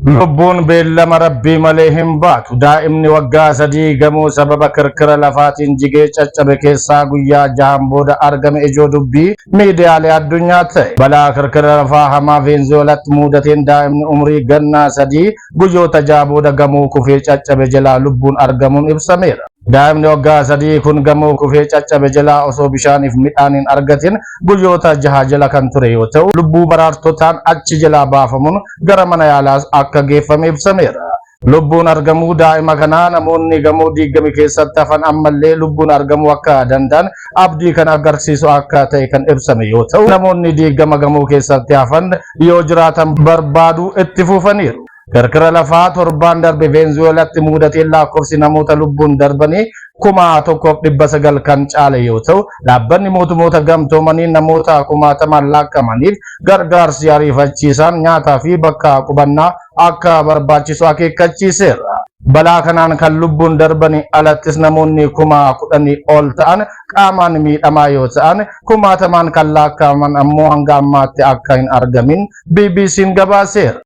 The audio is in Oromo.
Lubbuun beellama Rabbii malee hin baatu. Daa'imni waggaa 3 gamoo sababa kirkira lafaatiin jigee caccabe keessaa guyyaa jahan booda argame ijoo dubbii miidiyaalee addunyaa ta'e. Balaa kirkira lafaa hamaa Veenzuweelaatti muudateen daa'imni umurii gannaa 3 guyyoota 6 booda gamoo kufee caccabe jalaa lubbuun argamuun ibsameera. Daa'imni waggaa 3 kun gamoo kufee caccabe jalaa osoo bishaaniif midhaan hin argatin guyyoota jaha jala kan ture yoo ta'u, lubbuu baraartotaan achi jalaa baafamuun gara mana yaalaas akka geeffame ibsameera. Lubbuun argamuu daa'ima kanaa namoonni gamoo diigame keessatti hafan ammallee lubbuun argamuu akka danda'an abdii kan agarsiisu akka ta'e kan ibsame yoo ta'u, namoonni diigama gamoo keessatti hafan yoo jiraatan barbaaduu itti fufaniiru. Kirkira lafaa torbaan darbe Veenzuweelaatti muudateen lakkoofsi namoota lubbuun darbanii 1,900 kan caale yoo ta'u, dhaabbanni mootummoota gamtoomanii namoota kumaatamaan lakkaa'amaniif gargaarsi ariifachiisaan nyaataa fi bakka qubannaa akka barbaachisu akeekkachiiseera. Balaa kanaan kan lubbuun darbanii alattis namoonni 10,000 ol ta'an qaamaan miidhamaa yoo ta'an, kumaatamaan kan lakkaa'aman ammoo hanga ammaatti akka hin argamin BBC'n gabaaseera.